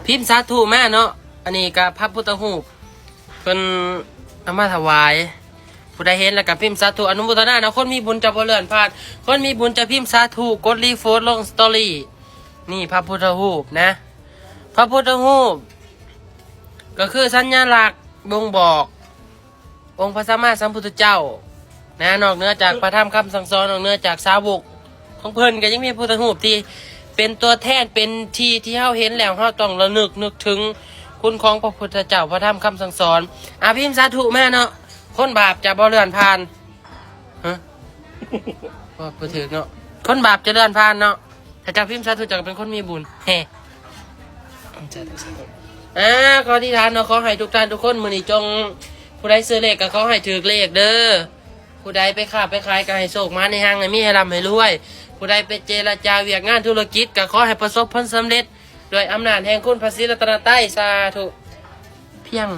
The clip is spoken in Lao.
ພິມສາທຸມາເນາະ. ອັນນີ້ກະພະພຸດທະຮູບ ເພິ່ນເອົາມາຖວາຍ. ຜູ້ໃດເຫັນແລ້ວກະພິມສາທຸ ອະນຸໂມທະນາເນາະ. ຄົນມີບຸນຈະບໍ່ເລື່ອນຜ່ານ ຄົນມີບຸນຈະພິມສາທຸ ກົດຣີໂພດລົງສະຕໍຣີ. ນີ້ພະພຸດທະຮູບນະ ພະພຸດທະຮູບກະຄືສັນຍາລັກບົ່ງບອກ ອົງພະສຳມາສຳພຸດທະເຈົ້ານະ. ນອກເໜືອຈາກພະທຳຄຳສັ່ງສອນ ນອກເໜືອຈາກສາວົກຂອງເພິ່ນ ກະຍັງມີພຸດທະຮູບທີ່ເປັນຕົວແທນ ເປັນທີ່ທີ່ເຮົາເຫັນແລ້ວ ເຮົາຕ້ອງລະນຶກນຶກເຖິງຄຸນຂອງພະພຸດທະເຈົ້າ ພະທຳຄຳສັ່ງສອນ. ອາ ພິມສາທຸມາເນາະ. ຄົນບາບຈະບໍ່ເລື່ອນຜ່ານ ຮະ ເວົ້າບໍ່ຖືກເນາະ. ຄົນບາບຈະເລື່ອນຜ່ານເນາະ. ຖ້າເຈົ້າພິມສາທຸ ເຈົ້າກໍເປັນຄົນມີບຸນແຮ. ສາທຸ ສາທຸ. ອາ ຂໍອະທິຖານເນາະ ຂໍໃຫ້ທຸກທ່ານທຸກຄົນ ມື້ນີ້ຈົ່ງ ຜູ້ໃດຊື້ເລກກໍຂໍໃຫ້ຖືກເລກເດີ. ຜູ້ໃດໄປຄ້າໄປຂາຍກໍໃຫ້ໂຊກມາໃນຮັ່ງ ໃຫ້ມີ ໃຫ້ລ່ຳໃຫ້ລວຍ. ຜູ້ໃດໄປເຈລະຈາວຽກງານທຸລະກິດ ກໍຂໍໃຫ້ປະສົບຜົນສຳເລັດ ດ້ວຍອຳນາດແຫ່ງຄຸນພະສີລັດຕະນະໄຕ. ສາທຸ. ພຽງ